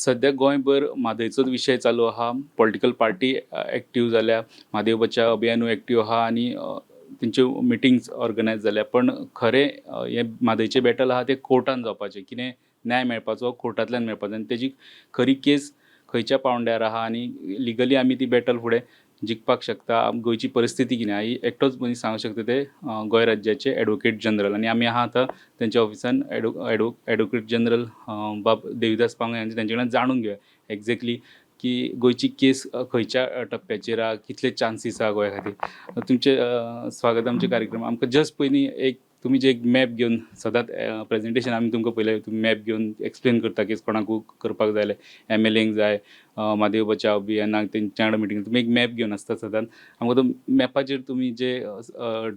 सद्या गोंयभर म्हादयचोच विशय चालू आहा. पॉलिटिकल पार्टी एक्टीव जाल्या, म्हादय बचाव अभियानूय एक्टीव आहा आनी तेंच्यो मिटिंग्स ऑर्गनायज जाल्या. पण खरें हें म्हादयचें बॅटल आहा तें कोर्टान जावपाचें. कितें न्याय मेळपाचो कोर्टांतल्यान मेळपाचो आनी तेजी खरी केस खंयच्या पावंड्यार आहा आनी लिगली आमी ती बॅटल फुडें जिखपाक शकता, गोंयची परिस्थिती कितें आहा, ही एकटोच मनीस सांगूंक शकता, ते गोंय राज्याचे एडवोकेट जनरल. आनी आमी आहा आतां तेंच्या ऑफिसान, एडवोकेट जनरल बाब देविदास पांगळे हांचे. तेंचे कडल्यान जाणून घेवया एग्जॅक्टली की गोंयची केस खंयच्या टप्प्याचेर आहा, कितले चान्सीस आहा गोंया खातीर. तुमचें स्वागत आमच्या कार्यक्रम. आमकां जस्ट पयलीं एक तुमी जे एक मॅप घेवन सदांच प्रेजेंटेशन आमी तुमकां पयलें, तुमी मॅप घेवन एक्सप्लेन करता की कोणाकू करपाक जाय जाल्यार एमएलएंक जाय, म्हादय बचाव अभियानाक तेंच्या वांगडा मिटींग, तुमी एक मॅप घेवन आसता सदांच. आमकां तो मॅपाचेर तुमी जे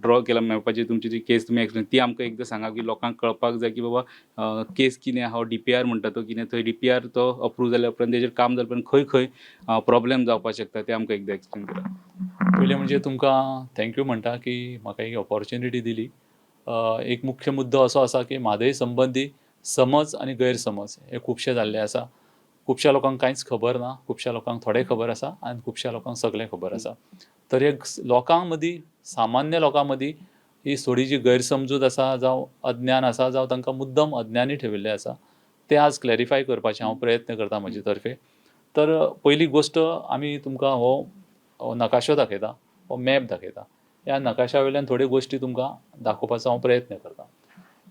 ड्रॉ केला, मॅपाचेर तुमची जी केस तुमी एक्सप्लेन, ती आमकां एकदां सांगा की लोकांक कळपाक जाय की बाबा केस कितें आहा, डीपीआर म्हणटा तो कितें, थंय डीपीआर तो अप्रूव जाल्या उपरांत तेजेर काम जाल्या उपरांत खंय खंय प्रॉब्लेम जावपाक शकता, ते आमकां एकदां एक्सप्लेन करा. पयलीं म्हणजे तुमकां thank you म्हणटा की म्हाका ही ऑपॉर्च्युनिटी दिली. एक मुख्य मुद्दो असो आसा की म्हादय संबंदी समज आनी गैरसमज हे खुबशे जाल्ले आसा. खुबश्या लोकांक कांयच खबर ना, खुबश्या लोकांक थोडें खबर आसा आनी खुबश्या लोकांक सगळें खबर आसा. तर एक लोकां मदीं, सामान्य लोकां मदीं ही थोडी जी गैरसमजूत आसा जावं अज्ञान आसा जावं तांकां मुद्दम अज्ञानी ठेविल्लें आसा, तें आज क्लॅरिफाय करपाचें हांव प्रयत्न करता म्हजे तर्फे. तर पयली गोश्ट, आमी तुमकां हो हो नकाशो दाखयता, हो मॅप दाखयता. ह्या नकाशा वयल्यान थोड्यो गोश्टी तुमकां दाखोवपाचो हांव प्रयत्न करता.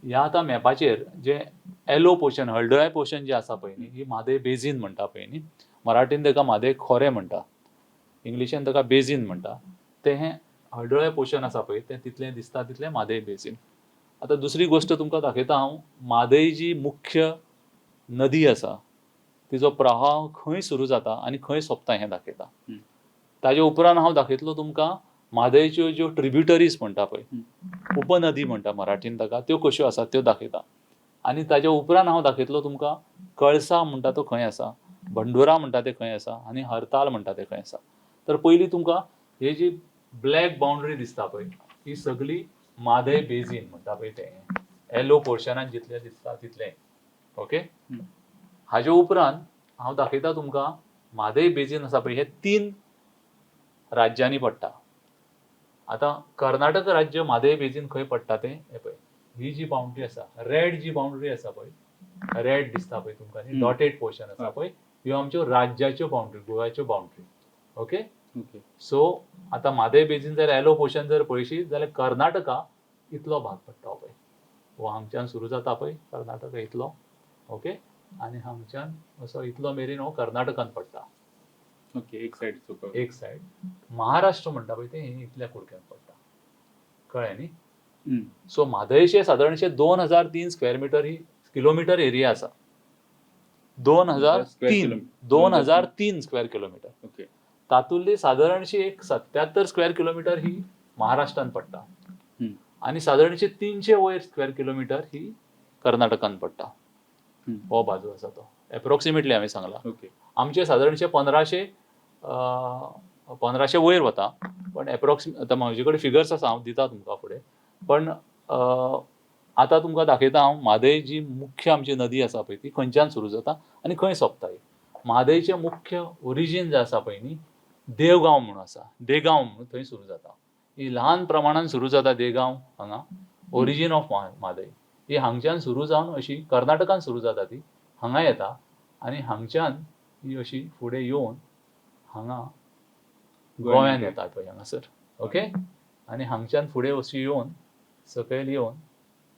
ह्या आतां मॅपाचेर जे येलो पोर्शन, हळदुळें पोर्शन जें आसा पळय न्ही, ही म्हादय बेजीन म्हणटा पळय न्ही. मराठीन ताका म्हादय खोरें म्हणटा, इंग्लिशीन ताका बेजीन म्हणटा. तें हें हळदुळें पोर्शन आसा पळय, तें तितलें दिसता तितलें म्हादय बेजीन. आतां दुसरी गोश्ट तुमकां दाखयता हांव. म्हादय जी मुख्य नदी आसा, तिजो प्रवाह खंय सुरू जाता आनी खंय सोंपता हें दाखयता. ताजे उपरांत हांव दाखयतलो तुमकां म्हादयच्यो ज्यो ट्रिब्युटरीज म्हणटा पळय, उपनदी म्हणटा मराठीन ताका, त्यो कश्यो आसात त्यो दाखयता. आनी ताज्या उपरांत हांव दाखयतलो तुमकां कळसा म्हणटा तो खंय आसा, भंडुरा म्हणटा ते खंय आसा आनी हरताल म्हणटा ते खंय आसा. तर पयलीं तुमकां ही जी ब्लॅक बाउंड्री दिसता पळय, ही सगळी म्हादय बेजीन म्हणटा पळय तें येलो पोर्शनान जितलें दिसता तितलें. ओके. हाजे उपरांत हांव दाखयता तुमकां म्हादय बेजीन आसा पळय, हे तीन राज्यांनी पडटा. आतां कर्नाटक राज्य म्हादय बेजीन खंय पडटा तें हें पळय. ही जी बाउंड्री आसा, रेड जी बाउंड्री आसा पळय, रेड दिसता पळय तुमकां, डॉटेड पोर्शन आसा पळय, ह्यो आमच्यो राज्याच्यो बाउंड्री, गोव्याच्यो बाउंड्री. ओके. ओके. सो आतां म्हादय बेजीन जर येलो पोर्शन जर पळयशी जाल्यार कर्नाटका इतलो भाग पडटा. पळय, हो हांगच्यान सुरू जाता पळय कर्नाटका इतलो. ओके, आनी हांगच्यान असो इतलो मेरेन हो कर्नाटकान पडटा. ओके, एक सायड. एक सायड. महाराष्ट्र म्हणटा पळय तें इतल्या कुडक्यान पडटा. कळ्ळें न्ही? सो म्हादयचे सादारणशे 2003 स्क्वेअर मिटर ही किलोमिटर एरिया आसा. 2003, 2003 स्क्वेअर किलोमिटर. तातूंतली सादारणशी एक 77 स्क्वेअर किलोमिटर ही महाराष्ट्रान पडटा आनी सादारणशी 300 वयर स्क्वेअर किलोमिटर ही कर्नाटकान पडटा. हो बाजू आसा तो एप्रोक्सिमेटली हांवें सांगला. आमचे सादारणशे 1500 वयर वता, पण एप्रोक्सिम आतां म्हजे कडेन फिगर्स आसा, हांव दिता तुमकां फुडें. पण आतां तुमकां दाखयता हांव म्हादय जी मुख्य आमची नदी आसा पळय, ती खंयच्यान सुरू जाता आनी खंय सोंपता. ही म्हादयचें मुख्य ओरिजीन जें आसा पळय न्ही, देवगांव म्हणून आसा, देगांव म्हणून, थंय सुरू जाता. ही ल्हान प्रमाणान सुरू जाता देगांव हांगा. ओरिजीन ऑफ म्हादय ही हांगच्यान सुरू जावन अशी कर्नाटकान सुरू जाता, ती हांगा येता आनी हांगच्यान ही अशी फुडें येवन हांगा गोंयान येता पळय हांगासर. ओके, आनी हांगच्यान फुडें अशी येवन सकयल येवन,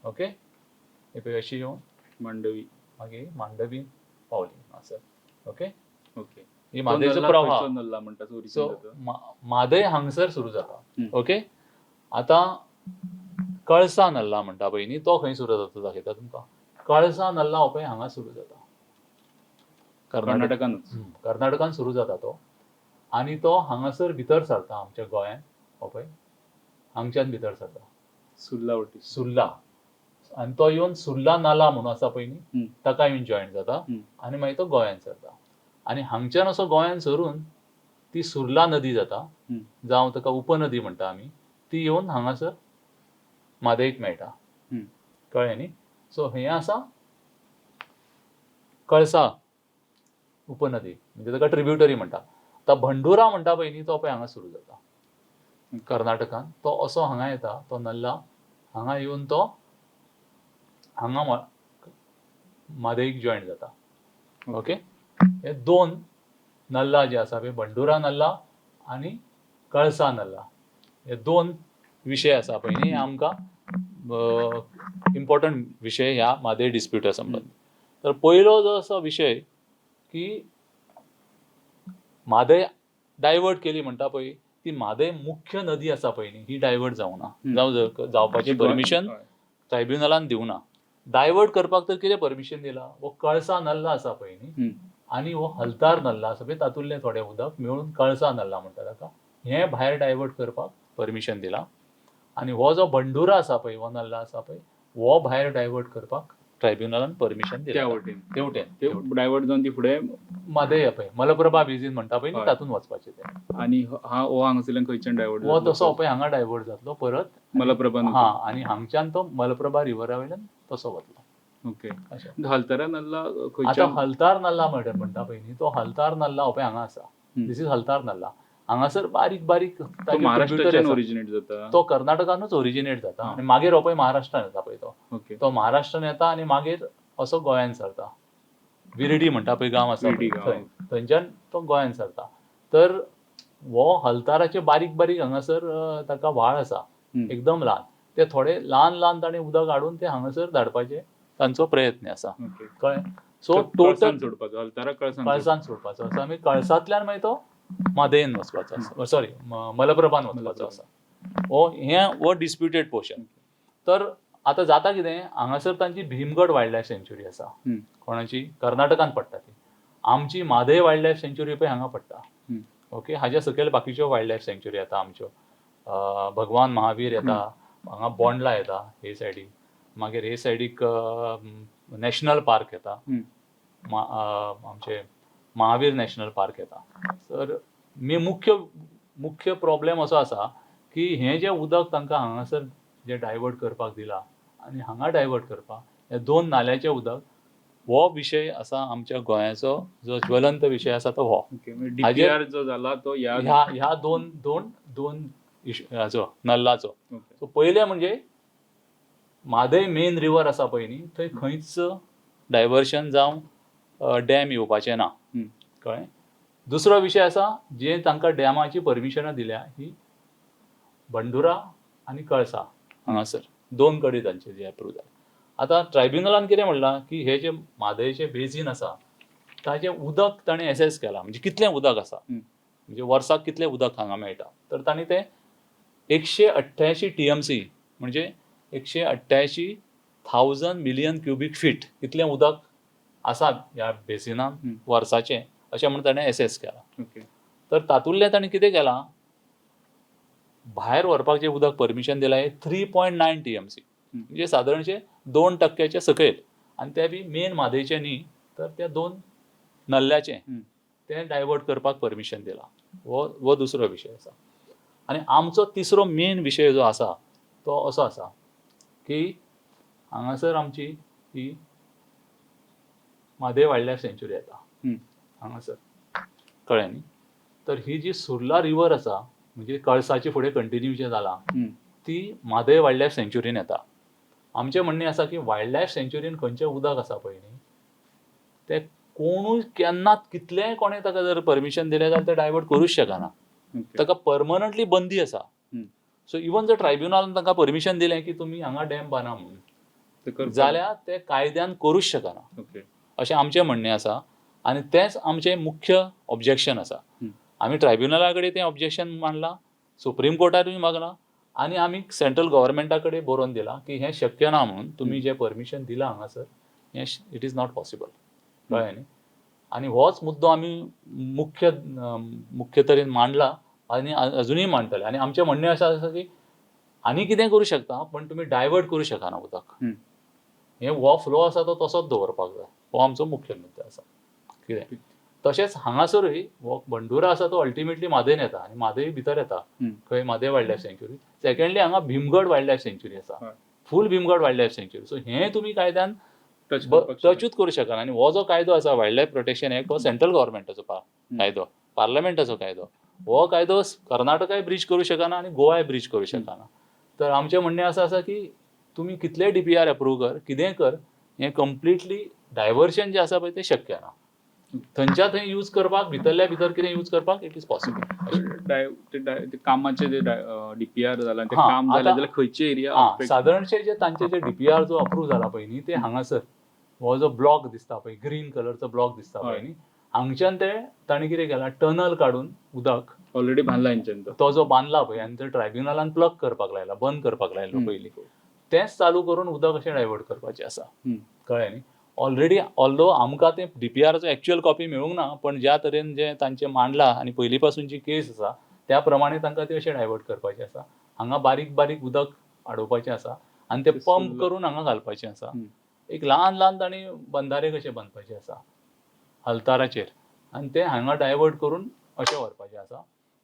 ओके, हे पळय अशी येवन मांडवी. मागीर मांडवी पावली हांगासर. ओके. ही तो म्हादयचो नल्ला प्रवाह. खंयचो नल्ला म्हणटा तो? सो origin जाता? म्हादय हांगसर सुरू जाता. ओके, आतां कळसा नल्ला म्हणटा पळय न्ही, तो खंय सुरू जाता दाखयता तुमकां. कळसा नल्ला हो पळय हांगा सुरू जाता, कर्नाटक. कर्नाटकानूच. कर्नाटकान सुरू जाता तो आनी तो हांगासर भितर सरता आमच्या गोंयांत. हो पळय हांगच्यान भितर सरता. सुर्ला वटी. सुर्ला, आनी तो येवन सुर्ला नाला म्हणून आसा पळय न्ही, ताका येवन जॉयन जाता आनी मागीर तो गोंयांत सरता. आनी हांगच्यान असो गोंयांत सरून ती सुर्ला नदी जाता, जावं ताका उपनदी म्हणटा आमी, ती येवन हांगासर म्हादयक मेळटा. कळ्ळें न्ही? सो हें आसा कळसा. उपनदी, म्हणजे ताका ट्रिब्युटरी म्हणटा. आतां भंडुरा म्हणटा पळय न्ही, तो पळय हांगा सुरू जाता कर्नाटकान. तो असो हांगा येता, तो नल्ला हांगा येवन तो हांगा म्हादईक जॉयन जाता. ओके, हे दोन नल्ला जे आसा पळय, बंडुरा नल्ला आनी कळसा नल्ला, हे दोन विशय आसा पळय न्ही, आमकां इम्पॉर्टंट विशय ह्या म्हादय डिस्प्युटा संबंद. तर पयलो जो आसा विशय की म्हादय डायवर्ट केली म्हणटा पळय, ती म्हादय मुख्य नदी आसा पळय न्ही, ही डायवर्ट जावना, जावं जावपाचें परमिशन ट्रायब्युनलान दिवना. डायवर्ट करपाक तर कितें परमिशन दिलां, हो कळसा नल्ला आसा पळय न्ही आनी हो हलतार नल्ला आसा पळय, तातूंतलें थोडें उदक मेळून कळसा नल्ला म्हणटा ताका, हें भायर डायवर्ट करपाक परमिशन दिलां. आनी हो जो बंडुरा आसा पळय, हो नल्ला आसा पळय, हो भायर डायवर्ट करपाक ट्रायब्युनलान परमिशन त्या दिलां. वटेन तेवटेन ते डायवर्ट जावन ती फुडें म्हादय पळय, मलप्रभा बेजीन म्हणटा पळय न्ही, तातूंत वचपाचें तें. आनी हा हो हांगासरल्यान खंयच्यान डायवर्ट हो तसो पळय हांगा डायवर्ट जातलो परत मलप्रभा. हा, आनी हांगच्यान तो मलप्रभा रिव्हरा वयल्यान तसो वतलो. ओके. अशें. हलतारा नल्ला आतां खंयच्यान? हलतार नल्ला म्हणटा पळय न्ही, तो हलतार नल्ला हो पळय हांगा आसा. This is Haltar nullah. हांगासर बारीक बारीक तो ताचे tributary महाराष्ट्राच्यान आसा. ओरिजिनेट जाता? तो कर्नाटकानूच ओरिजिनेट जाता आनी मागीर हो पळय महाराष्ट्रान येता पळय तो. ओके. तो महाराष्ट्रान येता आनी मागीर असो गोंयान सरता. विरडी म्हणटा पळय गांव आसा विरडी पळय, गांव. थंय थंयच्यान तो गोंयान सरता. तर हो हलताराचे बारीक बारीक हांगासर ताका व्हाळ आसा एकदम ल्हान, ते थोडे ल्हान ल्हान ताणें उदक हाडून ते हांगासर धाडपाचे तांचो प्रयत्न आसा. ओके. कळ्ळें? सो तो टोटल कळसान सोडपाचो, हलतारा कळसान. कळसान सोडपाचो आसा आमी, कळसांतल्यान मागीर तो म्हादयन वचपाचो आसा, सॉरी मलप्रभान वचपाचो आसा. हो हें हो डिस्प्युटेड पोर्शन. तर आतां जाता कितें, हांगासर तांची भीमगड वायल्ड लायफ सँच्युरी आसा. कोणाची? कर्नाटकान पडटा ती. आमची म्हादय वायल्ड लायफ सँच्युरी पळय हांगा पडटा. ओके, हाज्या सकयल बाकीच्यो वायल्ड लायफ सँच्युरी येता आमच्यो, भगवान महावीर येता हांगा, बोंडला येता हे सायडीक, मागीर हे सायडीक नॅशनल पार्क येता, आमचे महावीर नॅशनल पार्क येता. तर मी मुख्य मुख्य प्रॉब्लेम असो आसा की हें जें उदक तांकां हांगासर जें डायवर्ट करपाक दिलां आनी हांगा डायवर्ट करपाक, हे दोन नाल्याचें उदक, हो विशय आसा आमच्या गोंयाचो जो ज्वलंत विशय आसा तो हो. ओके, डीपीआर जो जाला तो ह्या ह्या ह्या दोन दोन दोन इशू हाचो नल्लाचो. ओके. सो पयलें म्हणजे म्हादय मेन रिवर आसा पळय न्ही, थंय खंयच डायवर्शन जावं डॅम येवपाचें ना. कळ्ळें? दुसरो विशय आसा, जे तांकां डॅमाची परमिशनां दिल्या ही बंडुरा आनी कळसा हांगासर दोन कडेन तांचे जे एप्रूव जाले. आतां ट्रायब्युनलान कितें म्हणलां की हे जे म्हादयचें बेजीन आसा ताजें उदक ताणें एसेस केलां, म्हणजे कितलें उदक आसा, म्हणजे वर्साक कितलें उदक हांगा मेळटा, तर तांणी तें 188 TMC, म्हणजे 188,000 मिलियन क्युबीक फीट इतलें उदक आसा ह्या बेसिनान वर्साचें, अशें म्हूण ताणें एसेस केलां. ओके. तर तातूंतलें ताणें कितें केलां, भायर व्हरपाक जें उदक परमिशन दिलां हें 3.9 TMC, म्हणजे सादारणशें 2% सकयल, आनी तें बी मेन म्हादयचें न्ही तर त्या दोन नल्ल्याचें तें डायवर्ट करपाक परमिशन दिलां. हो हो दुसरो विशय आसा. आनी आमचो तिसरो मेन विशय जो आसा तो असो आसा की हांगासर आमची ही म्हादय वायल्ड लायफ सँच्युरी येता हांगासर, कळ्ळें न्ही? तर ही जी सुर्ला रिवर आसा, म्हणजे कळसाचे फुडें कंटिन्यू जें जालां, ती म्हादय वायल्ड लायफ सँच्युरीन येता. आमचें म्हणणें आसा की वायल्ड लायफ सँच्युरीन खंयचें उदक आसा पळय न्ही, तें कोणूय केन्नाच कितलेंय कोणें ताका जर परमिशन दिलें जाल्यार तें डायवर्ट करूंक शकना. ओके. ताका परमनंटली बंदी आसा. सो इवन जर ट्रायब्युनलान तांकां परमिशन दिलें की तुमी हांगा डॅम बांदा म्हणून, ते करपाक- जाल्यार ते कायद्यान करूंक शकना, ओके. अशें आमचें म्हणणें आसा. आनी तेंच आमचें मुख्य ऑब्जेक्शन आसा. आमी ट्रायब्युनला कडेन तें ऑब्जेक्शन मांडलां, सुप्रीम कोर्टारूय मागलां, आनी आमी सेंट्रल गव्हर्मेंटा कडेन बरोवन दिलां की हें शक्य ना म्हणून, तुमी जें परमिशन दिलां हांगासर हें it is not possible. कळ्ळें न्ही? आनी होच मुद्दो आमी मुख्य मुख्य तरेन मांडला आनी अजुनूय मांडटले. आनी आमचें म्हणणें अशें आसा की आनी कितें करूं शकता पण तुमी डायवर्ट करूं शकना उदक. हे हो फ्लो आसा तो तसोच दवरपाक जाय, हो आमचो मुख्य मुद्दो आसा. कितें तशेंच हांगासरूय हो बंडुरा आसा तो अल्टिमेटली म्हादयन येता आनी म्हादय भितर येता खंय म्हादय वायल्ड लायफ सँच्युरी. सेकंडली हांगा भीमगड वायल्ड लायफ सँच्युरी आसा, हय. फूल भीमगड वायल्ड लायफ सँच्युरी. सो हें तुमी कायद्यान टच करपाक शकना. टचूच करूं शकना. आनी हो जो कायदो आसा वायल्ड लायफ प्रोटेक्शन एक्ट, हो सेंट्रल गव्हर्मेंटाचो कायदो, पार्लमेंटाचो कायदो. हो कायदो कर्नाटकाय ब्रीच करूं शकना आनी गोवाय ब्रीच करूं शकना. तर आमचें म्हणणें आसा आसा की तुमी कितलेय डीपीआर अप्रूव कर, कितेंय कर, हें कंप्लिटली डायवर्शन जें आसा पळय तें शक्य ना. थंयच्या थंय यूज करपाक, भितरल्या भितर कितें यूज करपाक it is possible. ते कामाचे जे डीपीआर जाला, ते हा, काम जालें आतां- जाल्यार खंयचे एरिया? सादारणशे जे तांचे जे डीपीआर जो अप्रूव जाला पळय न्ही, ते हांगासर हो जो ब्लॉक दिसता पळय, ग्रीन कलरचो ब्लॉक दिसता पळय न्ही, हांगच्यान ते ताणें कितें केलां, टनल काडून उदक ऑलरेडी बांदला हेंच्यान तो. तो जो बांदला पळय आनी तो ट्रायब्युनलान प्लग करपाक लायला, बंद करपाक लायलो पयलीं, तेंच चालू करून उदक अशें डायवर्ट करपाचें आसा. कळ्ळें न्ही? ऑलरेडी ऑल्दो आमकां तें डीपीआराचो एक्चुअल कॉपी मेळूंक ना, पण ज्या तरेन जें तांचें मांडलां आनी पयलीं पासून जी केस आसा त्या प्रमाणे तांकां तें अशें डायवर्ट करपाचें आसा. हांगा बारीक बारीक उदक आडोवपाचें आसा आनी तें ते पंप सुर्ला. करून हांगा घालपाचें आसा. एक ल्हान ल्हान तांणी बंधारे कशे बांदपाचे आसा हलताराचेर आनी ते हांगा डायवर्ट करून अशें व्हरपाचें आसा.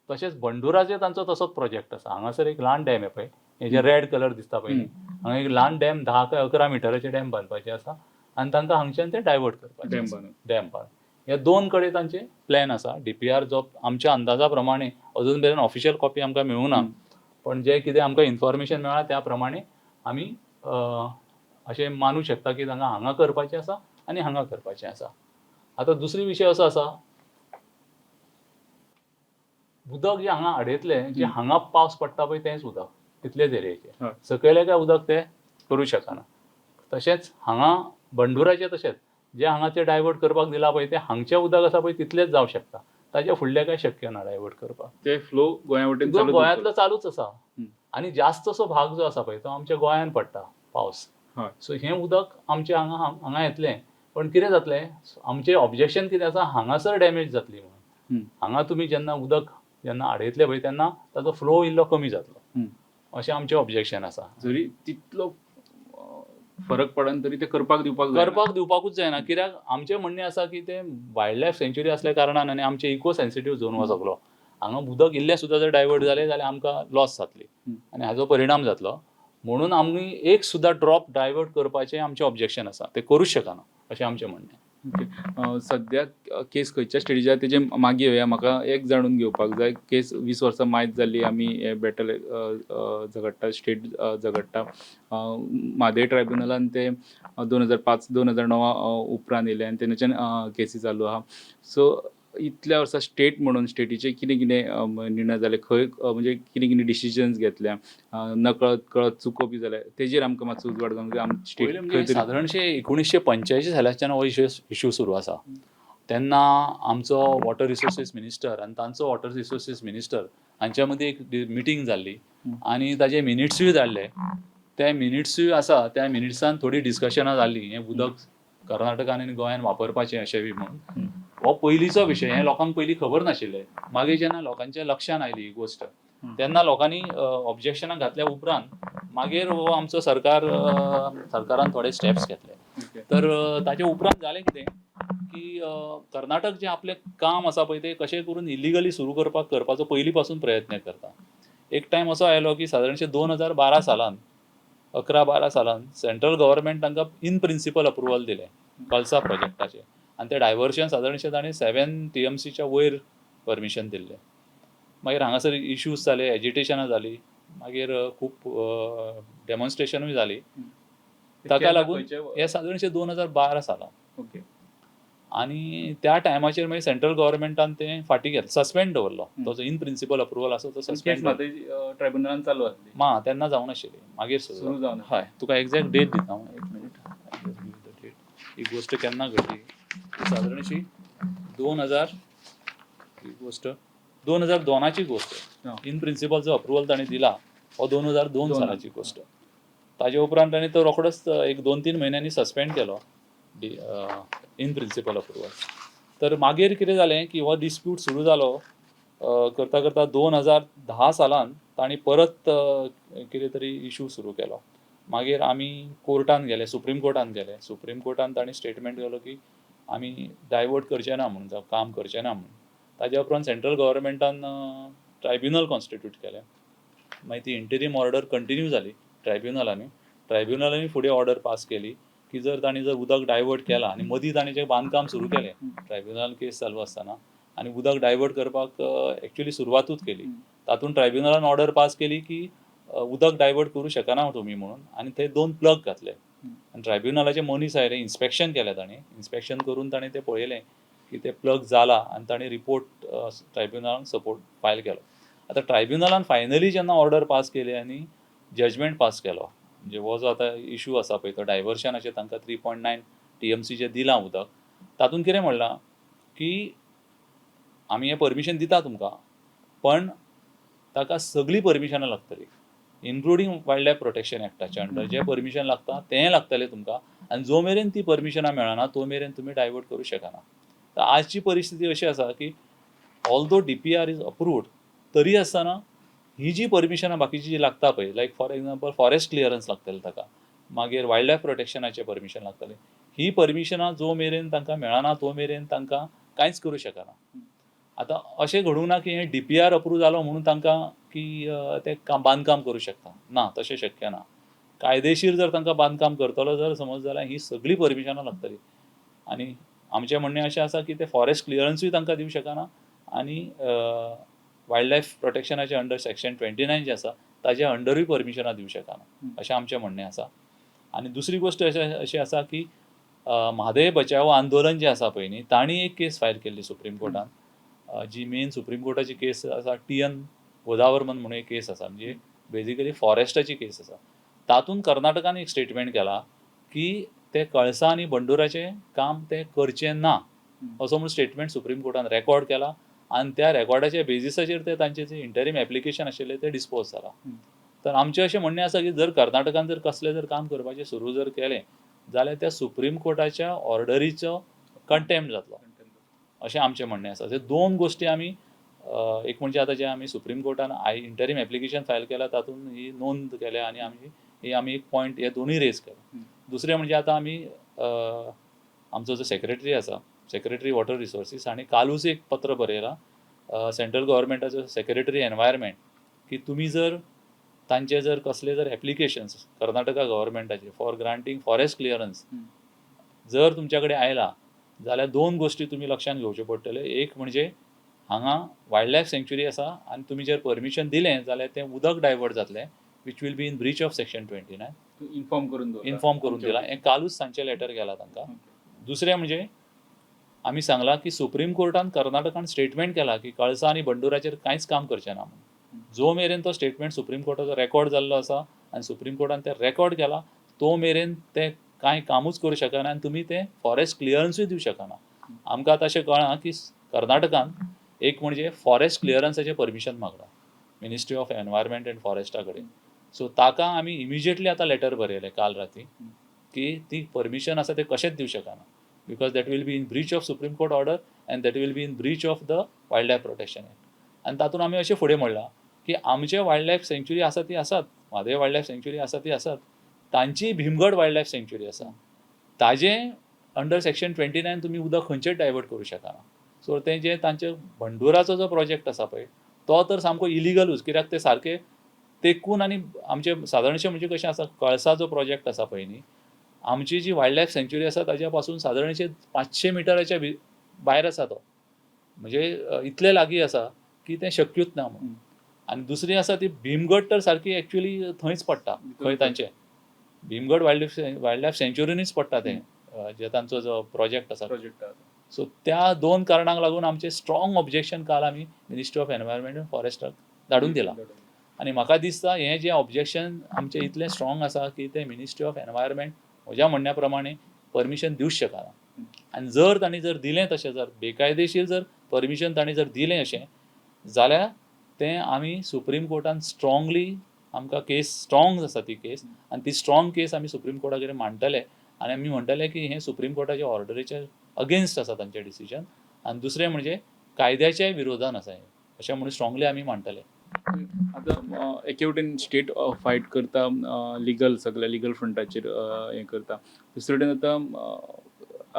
तशेंच बंडुराचेर तांचो तसोच प्रोजेक्ट आसा. हांगासर एक ल्हान डॅम आहे पळय, हे जे रेड कलर दिसता पळय न्ही, हांगा एक ल्हान डॅम 10 काय 11 मिटराचे डॅम बांदपाचे आसा आनी तांकां हांगच्यान ते डायवर्ट करपाचे डॅम आसा. बांदून. डॅम बांदून ह्या दोन कडेन तांचे प्लॅन आसा. डीपीआर जो आमच्या अंदाजा प्रमाणे अजून मेरेन ऑफिशियल कॉपी आमकां मेळूंक ना, पण जे कितें आमकां इन्फॉर्मेशन मेळ्ळा त्या प्रमाणे आमी अशें मानू शकता की तांकां हांगा करपाचें आसा आनी हांगा करपाचें आसा. आतां दुसरी विशय असो आसा, उदक जें हांगा आडयतलें, जें हांगा पावस पडटा पळय तेंच उदक तितलेच एरियेचेर, सकयलें काय उदक तें करूं शकना. तशेंच हांगा बंडुराचें तशेंच जें हांगा तें डायवर्ट करपाक दिलां पळय तें हांगचें उदक आसा पळय तितलेंच जावं शकता, ताच्या फुडलें काय शक्य ना डायवर्ट करपाक. ते फ्लो गोंया वटेन जो चालूच गोंयांतलो उरतलो. चालूच आसा आनी जास्तसो भाग जो आसा पळय तो आमच्या गोंयांत पडटा पावस. सो हें उदक आमच्या हांगा हांगा येतलें, पण कितें जातलें, आमचें ऑब्जेक्शन कितें आसा, हांगासर डॅमेज जातली म्हणून. हांगा तुमी जेन्ना उदक जेन्ना आडयतले पळय तेन्ना ताचो फ्लो इल्लो कमी जातलो, अशें आमचें ऑब्जेक्शन आसा. जरी तितलो फरक पडन तरी ते करपाक दिवपाक जायना. करपाक दिवपाकूच जायना, कित्याक आमचें म्हणणें आसा की तें वायल्ड लायफ सँच्युरी आसल्या कारणान आनी आमचें इको सेन्सिटीव झोन हो सगलो, हांगा उदक इल्लें सुद्दां जर डायवर्ट जालें जाल्यार आमकां लॉस जातली आनी हाजो परिणाम जातलो. म्हणून आमी एक सुद्दां ड्रॉप डायवर्ट करपाचें आमचें ऑब्जेक्शन आसा, तें करूंक शकना अशें आमचें म्हणणें. ओके, सद्याक केस खंयच्या स्टेजीर तेजे मागीर येवया. म्हाका एक जाणून घेवपाक जाय, केस 20 वर्सां मायज जाल्ली, आमी हे बॅटल झगडटा, स्टेट झगडटा. म्हादय ट्रायब्युनलान ते 2005 2009 उपरांत येयले आनी तेन्नाच्यान केसी चालू आहा. सो इतल्या वर्सां स्टेट म्हणून स्टेटीचे कितें कितें निर्णय जाले, खंय म्हणजे कितें कितें डिसिजन्स घेतल्या, नकळत कळत चुको बी जाल्या, तेजेर आमकां मातसो उजवाड घालूंक जाय. आमची स्टेट पयलीं खंय म्हणजे तरी सादारणशे 1985 सालाच्यान हो इश्यू सुरू आसा. तेन्ना आमचो वॉटर रिसोर्सीस मिनिस्टर आनी तांचो वॉटर रिसोर्सीस मिनिस्टर हांच्या मदीं एक मिटींग जाल्ली आनी ताजे मिनिट्सूय जाल्ले. ते मिनिट्सूय आसा, त्या मिनिट्सान थोडी डिस्कशनां जाल्लीं हें उदक कर्नाटकान आनी गोंयान वापरपाचें अशें बी म्हणून. हो पयलींचो विशय, हें लोकांक पयलीं खबर नाशिल्लें. मागीर जेन्ना लोकांच्या लक्षान आयली ही गोश्ट तेन्ना लोकांनी ऑब्जेक्शनां घातल्या उपरांत मागीर हो आमचो सरकारान थोडे स्टेप्स घेतले. तर ताचे उपरांत जालें कितें की कर्नाटक जें आपलें काम आसा पळय तें कशें करून इलिगली सुरू करपाचो पयलीं पासून प्रयत्न करता. एक टायम असो आयलो की सादारणशें 2012 सालान, 11-12 सालान सेंट्रल गव्हर्मेंट तांकां इन प्रिंसिपल अप्रुवल दिलें कलसा प्रोजेक्टाचें आनी तें डायवर्शन सादारणशें ताणें 7 TMCच्या वयर परमिशन दिल्लें. मागीर हांगासर इश्यूज जाले, एजिटेशनां जालीं, मागीर खूब डेमॉन्स्ट्रेशनूय जालीं. ताका लागून हें सादारणशें 2012 सालान. आनी त्या टायमाचेर मागीर सेंट्रल गव्हर्मेंटान तें फाटीं घेतलें, सस्पेंड दवरलो. तो जो इन प्रिंसिपल अप्रुवल आसा तो केस सस्पेंड. म्हादय ट्रायब्युनलान चालू आसली, मा तेन्ना जावं नाशिल्ली, मागीर सुरू जावन. हय, तुका एग्जॅक्ट डेट दिता हांव, एक मिनीट, डेट. ही गोश्ट केन्ना घडली सादारणशी 2000, ही गोश्ट 2002ची गोश्ट. इन प्रिंसिपल जो अप्रुवल ताणें दिला हो 2002 सालाची गोश्ट. ताजे उपरांत ताणें तो रोखडोच एक 2-3 म्हयन्यांनी सस्पेंड केलो इन प्रिंसिपल अप्रुवल. तर मागीर कितें जालें की हो डिस्प्यूट सुरू जालो करता करता 2010 सालान तांणी परत कितें तरी इशू सुरू केलो. मागीर आमी कोर्टान गेले, सुप्रीम कोर्टान गेले. सुप्रीम कोर्टान तांणी स्टेटमेंट केलो की आमी डायवर्ट करचे ना म्हणून, जावं काम करचे ना म्हणून. ताज्या उपरांत सेंट्रल गव्हर्मेंटान ट्रायब्युनल कॉन्स्टिट्यूट केलें. मागीर ती इंटरीम ऑर्डर कंटिन्यू जाली ट्रायब्युनलांनी. ट्रायब्युनलांनी फुडें ऑर्डर पास केली. की जर तांणी जर उदक डायवर्ट केलां आनी मदीं तांणी जें बांदकाम सुरू केलें ट्रायब्युनल केस चालू आसतना आनी उदक डायवर्ट करपाक एक्चुअली सुरवातूच केली, तातूंत ट्रायब्युनलान ऑर्डर पास केली की उदक डायवर्ट करूं शकना तुमी म्हणून, आनी ते दोन प्लग घातले. आनी ट्रायब्युनलाचे मनीस आयले, इन्स्पेक्शन केलें तांणी, इन्स्पेक्शन करून तांणी तें पळयलें की ते प्लग जाला आनी तांणी रिपोर्ट ट्रायब्युनलान सपोर्ट फायल केलो. आतां ट्रायब्युनलान फायनली जेन्ना ऑर्डर पास केली आनी जजमेंट पास केलो, म्हणजे हो जो आतां इशू आसा पळय तो डायवर्शनाचेर तांकां 3.9 TMC जें दिलां उदक, तातूंत कितें म्हणलां की आमी हें परमिशन दिता तुमकां, पण ताका सगळीं परमिशनां लागतलीं, इन्क्लुडींग वायल्ड लायफ प्रोटेक्शन एक्टाच्या अंडर जें परमिशन लागता तें लागतलें तुमकां, आनी जो मेरेन ती परमिशनां मेळना तो मेरेन तुमी डायवर्ट करूं शकना. तर आजची परिस्थिती अशी आसा की although DPR is approved, तरी आसतना ही जी परमिशनां बाकीची जी लागता पळय, like for example forest clearance लागतलें ताका, मागीर वायल्ड लायफ प्रोटेक्शनाचें परमिशन लागतलें, ही परमिशनां जो मेरेन तांकां मेळना तो मेरेन तांकां कांयच करूं शकना. आतां अशें घडूंक ना की हें डीपीआर अप्रूव जालो म्हणून तांकां की ते बांदकाम करूं शकता ना, तशें शक्य ना. कायदेशीर जर तांकां बांदकाम करतलो जर समज जाल्यार ही सगळीं परमिशनां लागतलीं, आनी आमचें म्हणणें अशें आसा की ते फॉरेस्ट क्लियरन्सूय तांकां दिवं शकना आनी वायल्ड लायफ प्रोटेक्शनाचे अंडर सेक्शन 29 जें आसा ताजे अंडरूय परमिशनां दिवं शकना, अशें आमचें म्हणणें आसा. आनी दुसरी गोश्ट अशें आसा की म्हादय बचाव आंदोलन जें आसा पळय न्ही, तांणी एक केस फायल केल्ली सुप्रीम कोर्टान, जी मेन सुप्रीम कोर्टाची केस आसा, टीएन गोदावर्मन म्हणून एक केस आसा, म्हणजे बेजिकली फॉरेस्टाची केस आसा. तातूंत कर्नाटकान एक स्टेटमेंट केला की ते कळसा आनी बंडुराचें काम ते करचे ना, असो म्हणून स्टेटमेंट सुप्रीम कोर्टान रेकॉर्ड केला, आनी त्या रेकॉर्डाच्या बेजिसाचेर ते तांचे जे इंटरीम एप्लिकेशन आशिल्लें तें डिस्पोज जाला. तर आमचें अशें म्हणणें आसा की जर कर्नाटकान जर कसलें जर काम करपाचें सुरू जर केलें जाल्यार त्या सुप्रीम कोर्टाच्या ऑर्डरीचो कंटेम्प्ट जातलो, अशें आमचें म्हणणें आसा. ते दोन गोश्टी आमी, एक म्हणजे आतां जें आमी सुप्रीम कोर्टान इंटरीम एप्लिकेशन फायल केलां तातूंत ही नोंद केल्या आनी आमी ही आमी एक पॉयंट हे दोनूय रेज केला. दुसरें म्हणजे आतां आमी आमचो जो सेक्रेटरी आसा, सेक्रेटरी वॉटर रिसोर्सीस, हांणी कालूच एक पत्र बरयलां सेंट्रल गव्हर्मेंटाचो सेक्रेटरी एनवायरमेंट की तुमी जर तांचे जर कसले जर एप्लिकेशन्स कर्नाटका गव्हर्मेंटाचे फॉर ग्रांटींग फॉरेस्ट क्लियरन्स जर तुमच्या कडेन आयला जाल्यार दोन गोश्टी तुमी लक्षांत घेवच्यो पडटल्यो. एक म्हणजे हांगा वायल्ड लायफ सँक्च्युरी आसा आनी तुमी जर परमिशन दिलें जाल्यार तें उदक डायवर्ट जातलें, which will be in breach of section 29. Inform करून दवरला. इन्फॉर्म करून दिला, हें कालूच तांचें लेटर गेलां तांकां. दुसरें म्हणजे आमी सांगलां की सुप्रीम कोर्टान कर्नाटकान स्टेटमेंट केलां की कळसा आनी बंडुराचेर कांयच काम करचें ना म्हणून. जो मेरेन तो स्टेटमेंट सुप्रीम कोर्टाचो रेकॉर्ड जाल्लो आसा आनी सुप्रीम कोर्टान तें रेकॉर्ड केला तो मेरेन ते कांय कामूच करूं शकना आनी तुमी तें फॉरेस्ट क्लियरन्सूय दिवं शकना. आमकां आतां अशें कळ्ळां की कर्नाटकान एक म्हणजे फॉरेस्ट क्लियरन्साचें परमिशन मागलां मिनिस्ट्री ऑफ एनवायरमेंट एंड फॉरेस्टा कडेन. सो ताका आमी इमिजिएटली आतां लेटर बरयलें काल राती की ती परमिशन आसा तें कशेंच दिवं शकना, because that will be in breach of Supreme Court order and that will be in breach of the Wild Life Protection Act. आनी तातूंत आमी अशें फुडें म्हणलां की आमचे वायल्ड लायफ सँक्च्युरी आसा ती आसात, म्हादय वायल्ड लायफ सँक्च्युरी आसा ती आसात, तांची भीमगड वायल्ड लायफ सँक्च्युरी आसा, ताजें अंडर सेक्शन 29 तुमी उदक खंयचेच डायवर्ट करूं शकना. सो तें जें तांचे बंडुराचो जो प्रोजेक्ट आसा पळय तो तर सामको इलिगलूच, कित्याक ते सारके तेकून आनी आमचे सादारणशें म्हणजे कशें आसा, कळसा जो प्रोजेक्ट आसा पळय न्ही, आमची जी वायल्ड लायफ सँक्च्युरी आसा ताज्या पासून सादारणशें 500 मिटराच्या भायर आसा तो, म्हणजे इतले लागीं आसा की तें शक्यूच ना म्हणून. आनी दुसरी आसा ती भीमगड तर सारकी एक्चुअली थंयच पडटा, खंय तांचे भीमगड वायल्ड लायफ सँक्च्युरीनूच पडटा तें जे तांचो जो प्रोजेक्ट आसा. प्रोजेक्ट. सो त्या दोन कारणांक लागून आमचें स्ट्रॉंग ऑब्जेक्शन काल आमी मिनिस्ट्री ऑफ एनवायरमेंट अँड फॉरेस्टाक धाडून दिलां. आनी म्हाका दिसता हें जें ऑब्जेक्शन आमचें इतलें स्ट्रॉंग आसा की तें मिनिस्ट्री ऑफ एनवायरमेंट म्हज्या म्हणण्या प्रमाणे परमिशन दिवंक शकना. आनी जर तांणी जर दिलें तशें, जर बेकायदेशीर जर परमिशन तांणी जर दिलें अशें जाल्यार तें आमी सुप्रीम कोर्टान स्ट्रॉंगली, आमकां केस स्ट्रॉंग आसा ती केस, आनी ती स्ट्रॉंग केस आमी सुप्रीम कोर्टा कडेन मांडटले आनी आमी म्हणटले की हें सुप्रीम कोर्टाच्या ऑर्डरीच्या अगेन्स्ट आसा तांचें डिसिजन, आनी दुसरें म्हणजे कायद्याच्याय विरोधान आसा हें, अशें म्हणून स्ट्रॉंगली आमी मांडटले. आतां एके वटेन स्टेट फायट करता लिगल, सगळ्या लिगल फ्रंटाचेर हें करता, दुसरे वटेन आतां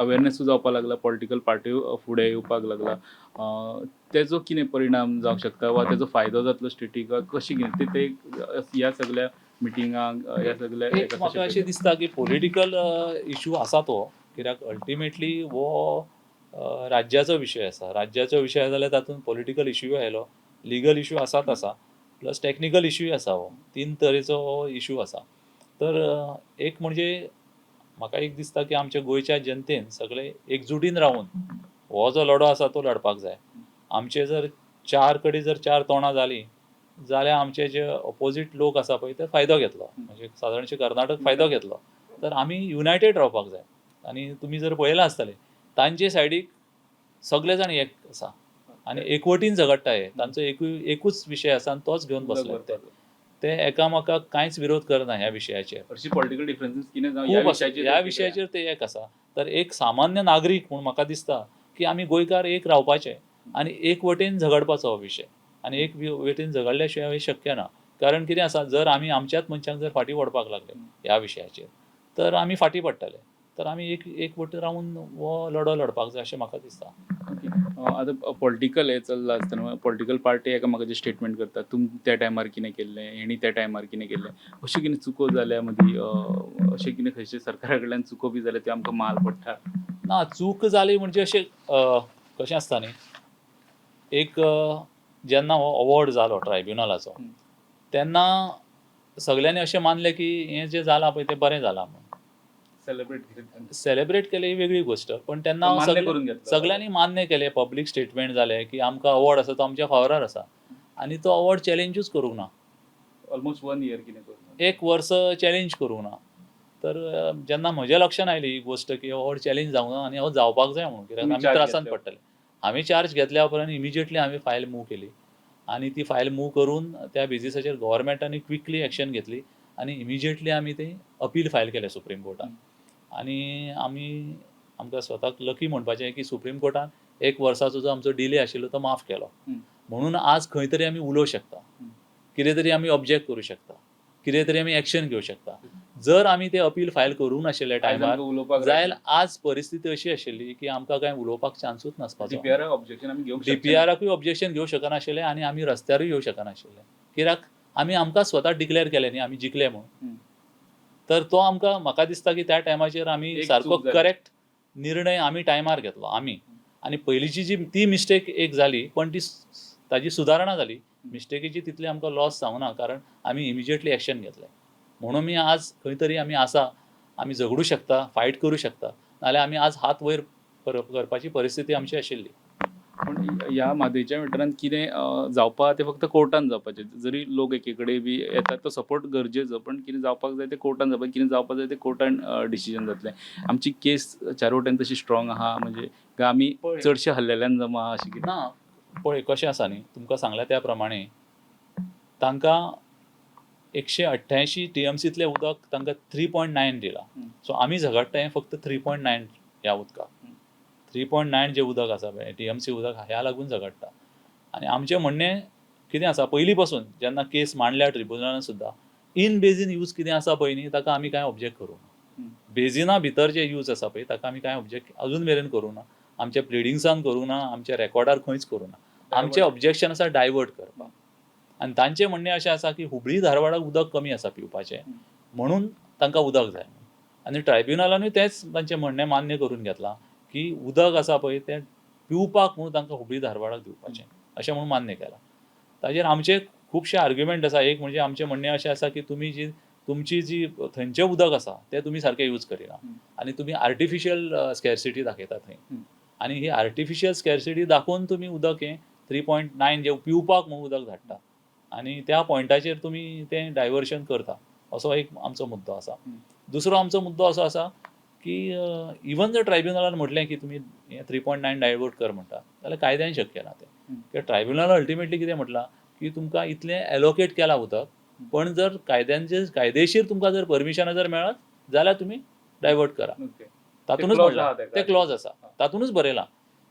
अवेरनेसूय जावपाक लागला, पॉलिटिकल पार्ट्यो फुडें येवपाक लागला, तेजो कितें परिणाम जावंक शकता वा तेजो फायदो जातलो स्टेटीक वा कशी कितें ते ह्या सगळ्या मिटिंगांक ह्या सगल्या एक हेका म्हाका कशें अशें दिसता की पॉलिटिकल इशू आसा तो, कित्याक अल्टिमेटली हो राज्याचो विशय आसा. राज्याचो विशय जाल्यार तातूंत पॉलिटिकल इशूय आयलो, लिगल इशू आसात आसा, प्लस टॅक्निकल इशूय आसा. हो तीन तरेचो हो इशू आसा. तर एक म्हणजे म्हाका एक दिसता की आमच्या गोंयच्या जनतेन सगळे एकजुटीन रावन हो जो लढो आसा तो लढपाक जाय. आमचे जर चार कडेन जर चार तोंडां जालीं जाल्यार आमचे जे ऑपोजीट लोक आसा पळय ते फायदो घेतलो, म्हणजे सादारणशे कर्नाटक फायदो घेतलो. तर आमी युनायटेड रावपाक जाय. आनी तुमी जर पळयलां आसतलें, तांचे सायडीक सगळे जाण एक आसा आनी एकवटीन झगडटा. हे तांचो एकूय एकूच विशय आसा आनी तोच घेवन बसले ते. ते एकामेकाक कांयच विरोध करना ह्या विशयाचेर. हरशीं पॉलिटिकल डिफरन्सीस कितें जावं, ह्या खूब आसा. विशयाचेर ह्या विशयाचेर ते एक आसा. तर एक सामान्य नागरीक म्हूण म्हाका दिसता की आमी गोंयकार एक रावपाचे आनी एक वटेन झगडपाचो हो विशय. आनी एक वटेन झगडल्या शिवाय हें शक्य ना. कारण कितें आसा, जर आमी आमच्याच मनशांक जर फाटीं ओडपाक लागले ह्या विशयाचेर तर आमी फाटीं पडटले. तर आमी एक एक वटेन रावन हो लढो लढपाक जाय अशें म्हाका दिसता. ओके. आतां पॉलिटिकल हें चल्लां आसतना पॉलिटिकल पार्टी एकामेकाचेर स्टेटमेंट करता, तुमी त्या टायमार कितें केल्लें, हेणी त्या टायमार कितें केल्लें, अश्यो कितें चुको जाल्या मदीं, अशें कितें खंयच्या सरकारा कडल्यान चुको बी जाल्या त्यो आमकां माल पडटा? ना, चूक जाली म्हणजे अशें कशें आसता न्ही, एक जेन्ना हो अवॉर्ड जालो ट्रायब्युनलाचो तेन्ना सगल्यांनी अशें मानलें की हें जें जालां पळय तें बरें जालां म्हूण. सेलिब्रेट केलें. सेलेब्रेट केलें ही वेगळी गोश्ट, पण तेन्ना मान्य करून घेतलं. सगल्यांनी मान्य केलें, पब्लीक स्टेटमेंट जालें की आमकां अवॉर्ड आसा तो आमच्या फावरार आसा आनी तो अवॉर्ड चॅलेंजूच करूंक ना. ऑलमोस्ट वन इयर कितें करून एक वर्स चॅलेंज करूंक ना. तर जेन्ना म्हज्या लक्षान आयली ही गोश्ट की अवॉर्ड चॅलेंज जावंक ना आनी हो जावपाक जाय म्हणून, कित्याक तुमी आमी charge त्रासान घेतल्या. पडटले. आमी चार्ज घेतल्या उपरांत इमिजिएटली आमी फायल मूव केली आनी ती फायल मूव करून त्या बेजिसाचेर गव्हर्मेंटान क्विकली एक्शन घेतली आनी इमिजिएटली आमी ते अपील फायल केलें सुप्रीम कोर्टान. आनी आमकां स्वताक लकी म्हणपाचें की सुप्रीम कोर्टान एक वर्साचो जो आमचो डिले आशिल्लो तो माफ केलो. म्हणून आज खंय तरी आमी उलोवं शकता, कितें तरी आमी ऑब्जेक्ट करूं शकता, कितें तरी आमी एक्शन घेवं शकता. जर आमी ते अपील फायल करूंक नाशिल्ले आयज टायमार आमकां उलोवपाक जाल्यार आज परिस्थिती अशी आशिल्ली की आमकां कांय उलोवपाक चान्सूच नासपाचो. डीपीआर ऑब्जेक्शन आमी घेवंक शकचे ना. डीपीआराकूय ऑब्जेक्शन घेवंक शकनाशिल्ले आनी आमी रस्त्यारूय येवंक शकनाशिल्ले, कित्याक आमी आमकां स्वता डिक्लेर केलें न्ही आमी जिखले म्हणून. तर तो आमकां म्हाका दिसता की त्या टायमाचेर आमी एक सारको चूक जाली. करेक्ट निर्णय आमी टायमार घेतलो आमी. आनी पयलींची जी ती मिस्टेक एक जाली, पण ती ताजी सुदारणा जाली. मिस्टेकीची तितली आमकां लॉस जावंक ना, कारण आमी इमिजिएटली एक्शन घेतलें. म्हणून मी आज खंय तरी आमी आसा, आमी झगडूं शकता, फायट करूं शकता. नाल्यार आमी आज हात वयर करपाची परिस्थिती आमची आशिल्ली. पण ह्या म्हादयच्या मॅटरान कितें जावपा तें फक्त कोर्टान जावपाचें. जरी लोक एके कडेन बी येतात तो सपोर्ट गरजेचो, पण कितें जावपाक जाय तें कोर्टान जावपाक, कितें जावपाक जाय तें कोर्टान डिसिजन जातलें. आमची केस चार वटेन तशी स्ट्रॉंग आहा म्हणजे काय आमी पळय. चडशे हल्लेल्यान जमा आहा अशें कितें? ना, पळय कशें आसा न्ही, तुमकां सांगल्या त्या प्रमाणे तांकां 188 टीएमसींतलें उदक तांकां 3.9 दिलां. सो आमी झगडटा हें फक्त 3.9 ह्या उदकाक. 3.9 जें उदक आसा पळय टीएमसी उदक, ह्या लागून झगडटा. आनी आमचें म्हणणें कितें आसा, पयलीं पासून जेन्ना केस मांडल्या ट्रिब्युनलान सुद्दां, इन बेजीन यूज कितें आसा पळय न्ही ताका आमी कांय ऑब्जेक्ट करूंक ना. बेजिना भितर जे यूज आसा पळय ताका आमी कांय ऑब्जेक्ट अजून मेरेन करूंक ना. आमच्या प्लिडिंग्सान करूंक ना, आमच्या रेकॉर्डार खंयच करूंक ना. आमचें ऑब्जेक्शन आसा डायवर्ट करपाक. आनी तांचें म्हणणें अशें आसा की हुबळी धारवाडाक उदक कमी आसा पिवपाचें म्हणून तांकां उदक जाय. आनी ट्रायब्युनलानूय तेंच तांचें म्हणणें मान्य करून घेतलां की उदक आसा पळय तें पिवपाक म्हणून तांकां हुबळी धारवाडाक दिवपाचें अशें म्हणून मान्य केलां. ताजेर आमचे खुबशे आर्ग्युमेंट आसा. एक म्हणजे आमचें म्हणणें अशें आसा की तुमी जी तुमची जी थंयचें उदक आसा तें तुमी सारकें यूज करिना आनी तुमी आर्टिफिशियल स्कॅर्सिटी दाखयता थंय. आनी ही आर्टिफिशियल स्कॅर्सिटी दाखोवन तुमी उदक हें 3.9 जें पिवपाक म्हणून उदक धाडटा आनी त्या पॉयंटाचेर तुमी तें डायवर्शन करता, असो एक आमचो मुद्दो आसा. दुसरो आमचो मुद्दो असो आसा की इवन जर ट्रायब्युनलान म्हटलें की तुमी हें 3.9 डायवर्ट कर म्हणटा जाल्यार कायद्यान शक्य ना तें. कित्याक ट्रायब्युनलान अल्टिमेटली कितें म्हटलां की तुमकां इतलें एलोकेट केलां उदक, पण जर कायद्यांचे कायदेशीर तुमकां जर परमिशनां जर मेळत जाल्यार तुमी डायवर्ट करा. तातूंतच ते clause म्हणलां आहा तेका. तें क्लॉज आसा, तातूंतच बरयलां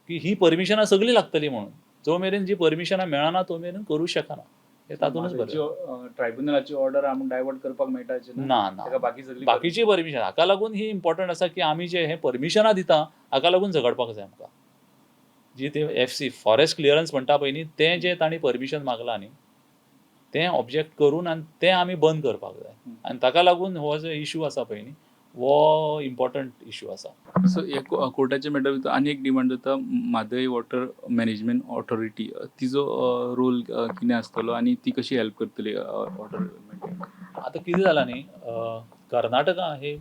की ही परमिशनां सगळीं लागतलीं म्हणून, जो मेरेन जी परमिशनां मेळना तो मेरेन करूं शकना, हें तातूंतच बरयलां. ट्रायब्युनलाची ऑर्डर आमी डायवर्ट करपाक मेळटा अशें ना ना, ताका बाकी सगळी बाकीची परमिशन हाका लागून ही इम्पॉर्टंट आसा की आमी जे हे परमिशनां दिता हाका लागून झगडपाक जाय आमकां. जी ते एफ सी फॉरेस्ट क्लियरन्स म्हणटा पळय न्ही, तें जें तांणी परमिशन मागलां न्ही, तें ऑब्जेक्ट करून आनी तें आमी बंद करपाक जाय. आनी ताका लागून हो जो इशू आसा पळय न्ही, हो इम्पॉर्टंट इशू आसा. सो हे कोर्टाचे मॅटर भितर आनी एक डिमांड जाता, म्हादय वॉटर मॅनेजमेंट ऑथॉरिटी, तिजो रोल कितें आसतलो आनी ती कशी हेल्प करतली वॉटर आतां कितें जालां न्ही, कर्नाटका हे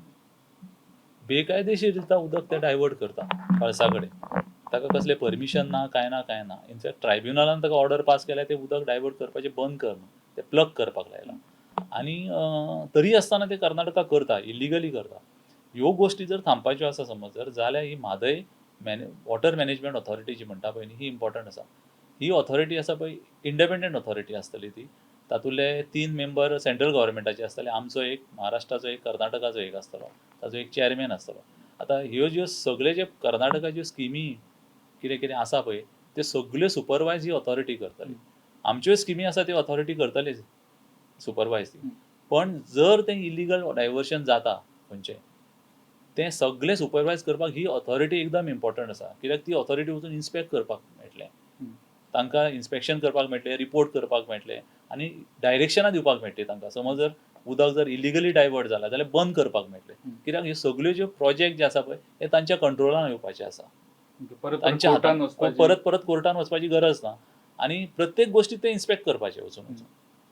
बेकायदेशीर रित्या उदक ते डायवर्ट करता कळसा कडेन. ताका कसलें परमिशन ना, कांय ना, कांय ना. इनफॅक्ट ट्रायब्युनलान ताका ऑर्डर पास केल्या ते उदक डायवर्ट करपाचें बंद कर म्हणून, ते प्लग करपाक लायलां. आनी तरी आसतना ते कर्नाटका करता, इलिगली करता. ह्यो गोश्टी जर थांबपाच्यो आसा समज जर जाल्यार ही म्हादय वॉटर मॅनेजमेंट ऑथॉरिटी जी म्हणटा पळय न्ही, ही इम्पॉर्टंट आसा. ही ऑथॉरिटी आसा पळय, इंडिपेंडंट ऑथॉरिटी आसतली ती. तातूंतले 3 मेंबर सेंट्रल गव्हर्मेंटाचे आसतले, आमचो एक, महाराष्ट्राचो एक, कर्नाटकाचो एक आसतलो, ताचो एक चॅरमॅन आसतलो. आतां ह्यो ज्यो सगळे जे कर्नाटकाच्यो स्किमी कितें कितें आसा पळय, त्यो सगल्यो सुपरवायज ही ऑथॉरिटी करतली. आमच्यो स्किमी आसा त्यो ऑथॉरिटी करतलीच सुपरवायज ती. पण जर तें इलिगल डायवर्शन जाता खंयचें, तें सगळें सुपरवायज करपाक ही ऑथॉरिटी एकदम इम्पॉर्टंट आसा. कित्याक ती ऑथॉरिटी वचून इन्स्पेक्ट करपाक मेळटलें, तांकां इन्स्पेक्शन करपाक मेळटलें, रिपोर्ट करपाक मेळटलें आनी डायरेक्शनां दिवपाक मेळटलीं तांकां. समज जर उदक जर इलिगली डायवर्ट जालां जाल्यार बंद करपाक मेळटलें. कित्याक ह्यो सगल्यो ज्यो प्रोजेक्ट जे आसा पळय, हे तांच्या कंट्रोलान येवपाचे आसा. परत तांच्या कोर्टान हातान वचपाची परत परत कोर्टान वचपाची गरज ना आनी प्रत्येक गोश्टी ते इन्स्पेक्ट करपाचे वचून वचून.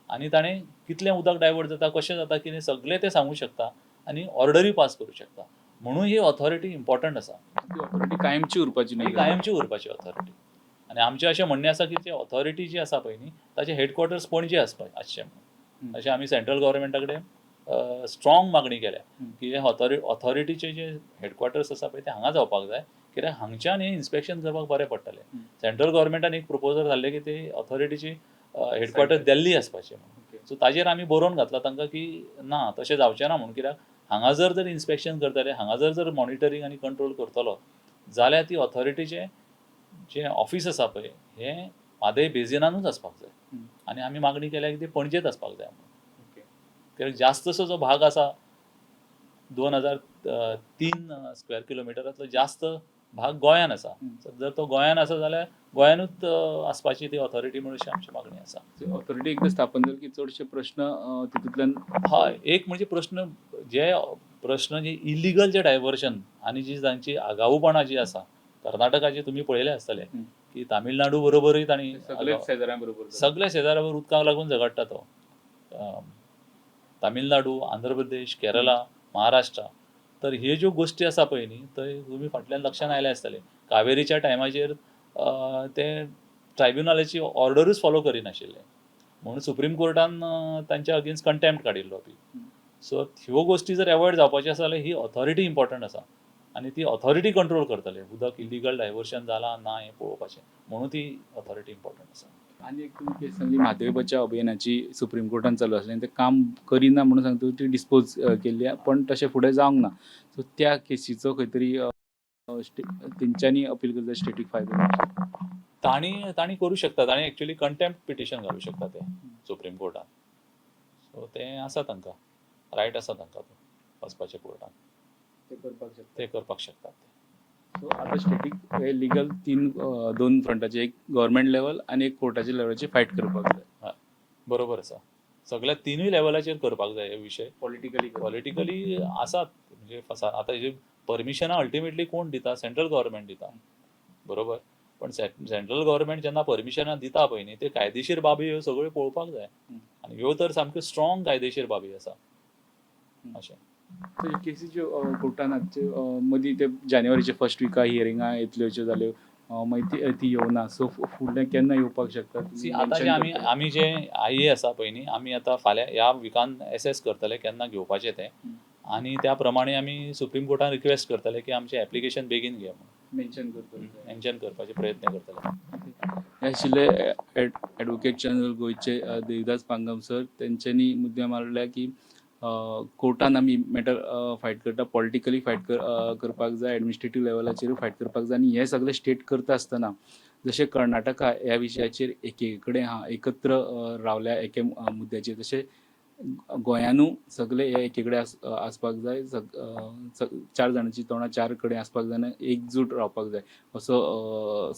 आनी ताणें कितलें उदक डायवर्ट जाता, कशें जाता, कितें सगळें ते सांगूं शकता आनी ऑर्डरूय पास करूं शकता. म्हणून ही ऑथॉरिटी इम्पॉर्टंट आसा. ती ऑथॉरिटी कायमची उरपाची ही न्ही? कायमची उरपाची ऑथॉरिटी. आनी आमचें अशें म्हणणें आसा की ती ऑथॉरिटी जी आसा पळय न्ही, ताचें हेडक्वॉर्टर्स पणजे आसपाक आसचें म्हणून. अशें आमी सेंट्रल गव्हर्मेंटा कडेन स्ट्रॉंग मागणी केल्या की हे ऑथॉरिटीचे जे हेडक्वॉर्टर्स आसा पळय ते हांगा जावपाक जाय, कित्याक हांगच्यान हें इन्स्पेक्शन करपाक बरें पडटलें. सेंट्रल गव्हर्मेंटान एक प्रपोजल घाल्लें की ते ऑथॉरिटीची हेडक्वॉर्टर दिल्ली आसपाचें म्हणून. सो ताजेर आमी बरोवन घातलां तांकां की ना, तशें जावचें ना म्हणून. कित्याक हांगा जर जर इन्स्पेक्शन करतले, हांगा जर जर मॉनिटरींग आनी कंट्रोल करतलो जाल्यार ती ऑथॉरिटीचें जें ऑफीस आसा पळय हें म्हादय बेजिनानूच आसपाक जाय. आनी आमी मागणी केल्या की ती पणजेच आसपाक जाय म्हणून. कित्याक जास्तसो जो भाग आसा 2003 स्क्वेअर किलोमिटरांतलो जास्त भाग गोंयान आसा. जर तो गोंयान आसा जाल्यार गोंयानूच आसपाची ती ऑथॉरिटी म्हणून अशी आमची मागणी आसा. ऑथॉरिटी एकदां स्थापन जाली की चडशे प्रश्न तितूंतल्यान हय, एक म्हणजे प्रश्न जे प्रश्न जे इलिगल जे डायवर्शन आनी जी तांची आगाऊपणा जी आसा कर्नाटकाची, तुमी पळयलें आसतलें की तामिळनाडू बरोबरूय तांणी सगळेच शेजाऱ्यां बरोबर सगल्या शेजाऱ्या बरोबर उदकाक लागून झगडटा तो. तामिळनाडू, आंध्र प्रदेश, केरला, महाराष्ट्र. तर ह्यो ज्यो गोश्टी आसा पळय न्ही, थंय तुमी फाटल्यान लक्षान आयलें आसतलें, कावेरीच्या टायमाचेर ते ट्रायब्युनलाची ऑर्डरूच फॉलो करिनाशिल्ले म्हणून सुप्रीम कोर्टान तांच्या अगेन्स्ट कंटेम्प्ट काडिल्लो बी. सो ह्यो गोश्टी जर एवॉयड जावपाच्यो आसा जाल्यार ही ऑथॉरिटी इम्पॉर्टंट आसा आनी ती ऑथॉरिटी कंट्रोल करतले उदक इलिगल डायवर्शन जालां ना हें पळोवपाचें, म्हणून ती ऑथॉरिटी इम्पॉर्टंट आसा. आनी एक तुमी केस सांगली म्हादय बचाव अभियानाची, सुप्रीम कोर्टान चालू आसली आनी तें काम करिना म्हणून सांगता, ती डिस्पोज केल्ली, पण तशें फुडें जावंक ना. सो त्या केसीचो खंय तरी तेंच्यांनी अपील करता स्टेटीक फायदो? तांणी तांणी करूं शकता. तांणी एक्चुअली कंटेम्प्ट पिटिशन घालूं शकता ते सुप्रीम कोर्टान. सो तें आसा तांकां रायट आसा तांकां तो वचपाचें कोर्टान. ते करपाक शकता. ते करपाक शकतात ते. सो आतां स्टेटीक हे लिगल तीन दोन फ्रंटाचे, एक गव्हर्मेंट लेवल आनी एक कोर्टाच्या लेवलाचेर फायट करपाक जाय. बरोबर आसा, सगळ्या तिनूय लेवलाचेर करपाक जाय हे विशय. पॉलिटिकली पॉलिटिकली आसात म्हणजे आतां हेजी परमिशनां अल्टिमेटली कोण दिता? सेंट्रल गव्हर्मेंट दिता, बरोबर? पण सेंट्रल गव्हर्मेंट जेन्ना परमिशनां दिता पळय न्ही, ते कायदेशीर बाबी ह्यो सगळ्यो पळोवपाक जाय. आनी ह्यो तर सामक्यो स्ट्रॉंग कायदेशीर बाबी आसा अशें. सो केसी ज्यो कोर्टान आतां मदीं ते जानेवारीच्या फर्स्ट विका हियरिंगा येतल्यो ज्यो जाल्यो, मागीर ती ती येवना, सो फुडलें केन्ना येवपाक शकता? सी, आतां जे आमी आमी जे I ए आसा पळय न्ही, आमी आतां फाल्यां ह्या विकान एसेस करतले केन्ना घेवपाचें तें आनी त्या प्रमाणे आमी सुप्रीम कोर्टान रिक्वेस्ट करतले की आमचें एप्लिकेशन बेगीन घे म्हणून. मेन्शन करतले. मेन्शन करपाचे प्रयत्न करतले. हे आशिल्ले एडवोकेट जनरल गोंयचे देविदास पांगम सर. तेंच्यांनी मुद्दे मारल्या की कोर्टान आमी मॅटर फायट करता, पॉलिटिकली फायट करपाक जाय, एडमिनिस्ट्रेटीव लेवलाचेरूय फायट करपाक जाय आनी हे सगळे स्टेट करता आसतना जशें कर्नाटका ह्या विशयाचेर एके कडेन हा एकत्र रावल्या एके मुद्द्याचेर, तशें गोंयानूय सगळे हे एके कडेन आसपाक जाय. चार जाणांची तोंडां चार कडेन आसपाक जायना, एकजूट रावपाक जाय, असो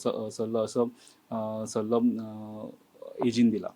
सल्लो एजीन दिला.